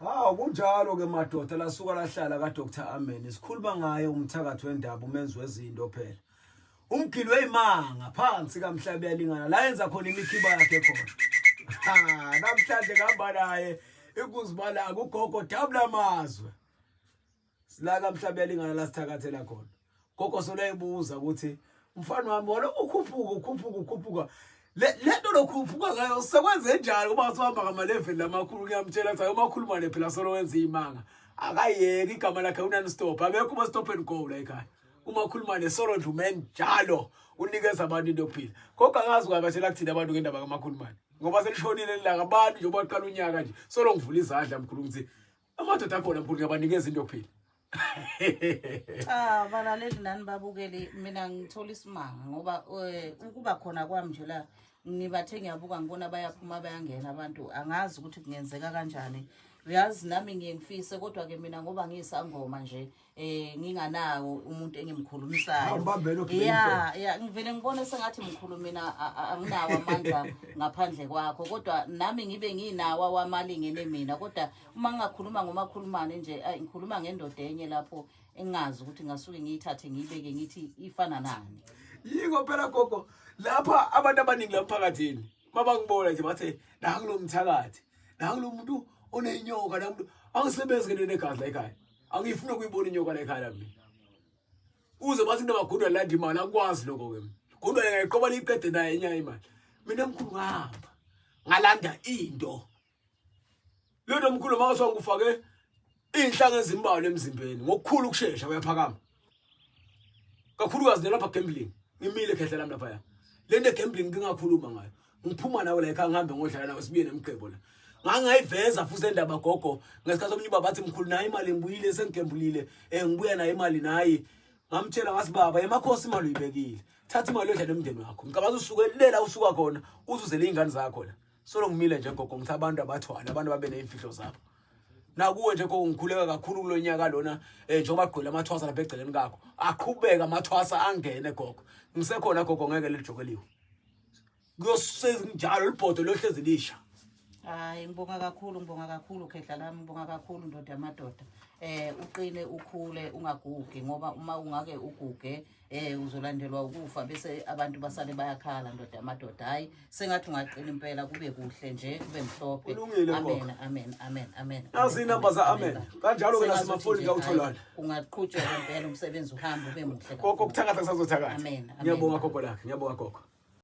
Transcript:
Hawu, kunjalo ke madoda, lasuka lahlala ka Dr Amen. Sikhuluma ngaye umthakathi wendaba, umenzi wezinto phela. Umgili weyimanga phansi kamhlaba yalingana la yenza khona imikhiba yakhe khona. Ha, namhlanje ngihamba naye ikuzibala kugogo dabula amazwe. Sila kamhlaba yalingana la sithakathela khona. Gogo solayibuza ukuthi mfana wami wona ukhuphuka ukhuphuka ukhuphuka le nto lokhuphuka ngayo sekwenze njani kuba usihamba ngama-level lamakhulu. Ngiyamtshela ukuthi umakhulumane phela solo wenza iy'manga, akayeki igama lakhe u-non stop, abekho uma-stop and go la ekhaya. Umakhulumane solo nje umenjalo, unikeza abantu into yokuphila. Kodwa angazi kwabatshela kuthina abantu ngendaba kamakhulumane ngoba selishonile lilanga. Abantu njengoba qala unyaka nje solo ngivula izandla mkhulu, ngithi amadoda akhona mkhulu, ngiyabanikeza into yokuphila. Cha, balaleli nani babukeli, mina ngithola isimanga ngoba ukuba khona kwami nje la, ngibathe ngiyabuka, ngibona bayaphuma bayangena abantu, angazi ukuthi kungenzeka kanjani. Uyazi nami ngiye ngifise, kodwa-ke mina ngoba ngiyisangoma nje, nginganawo umuntu engimkhulumisayo. Awubambele ogibele. Ya, ngivele ngibone sengathi mkhulu mina anginawo amandla ngaphandle kwakho, kodwa nami ngibe nginawo awamalingene mina. Kodwa uma ngingakhuluma ngomakhulumane nje, ayi, ngikhuluma ngendoda enye lapho engazi ukuthi ngasuke ngiyithathe ngiyibeke ngithi ifana nani. Yiko phela gogo, lapha abantu abaningi la mphakathini mabangibona nje bathe nangu lo mthakathi, nangu lo muntu onenyoka, nangu lo-. Angisebenzi ke negazi la ekhaya, angifuni ukuyibona inyoka la ekhaya mina. Uze bathi kunamagundwane landa imali, akwazi lokho ke mina. Gundwane ngayiqoba liyiqede naye enyaya imali. Mina mkhulu ngihamba ngalanda into lento mkhulu, makathiwa ngikufake iy'nhlanga ezimbalwa emzimbeni, ngokukhulu ukushesha uyaphakama, kakhulukazi nalapha gambling. Ngimile khehla lami laphaya, le nto gambling ngingakhuluma ngayo, ngiphuma nawe la ekhaya, ngihambe ngodlala nawe, sibuye nemigqebo la. Ngangayiveza futhi endaba gogo ngesikhathi omunye ubaba athi mkhulu nayo imali, ngibuyile sengigembulile, ngibuya nayo imali nayi. Ngamtshela ngathi baba emakhosi imali uyibekile, thatha imali yodla nomndeni wakho. Ngicabanga usuke lela usuka khona uzuzele iy'ngane zakho la. Solo ngimile nje gogo, ngithi abantu abathwale, abantu babe ney'mfihlo zabo. Nakuwe nje gogo ngikhuleka kakhulu kulo nyaka lona, njengoba kugcwele amathwasa lapha egceleni kakho, aqhubeka amathwasa angene gogo. Ngisekhona gogo, ngeke lijokeliwe, kuyosezinjalo libhodo lohlezi lisha. Hayi, ngibonga kakhulu, ngibonga kakhulu khehla lami, ngibonga kakhulu ndoda yamadoda. Uqine ukhule ungagugi, ngoba uma ungake uguge uzolandelwa ukufa, bese abantu basale bayakhala, ndoda yamadoda. Hayi, sengathi ungaqina impela, kube kuhle nje, kube mhlophe. Kulungile, gogo. Amen, amen, amen, amen. Nazi iy'namba za-amen. Kanjalo-ke Sengazuthi nasemafonini nje, kuyawutholana. hayi, kungaqhutshekwa impela umsebenzi uhambe ube muhle gogo kakhulu. kuthakatha kusazothakatha. Amen, amen. Ngiyabonga gogo lakhe, ngiyabonga gogo.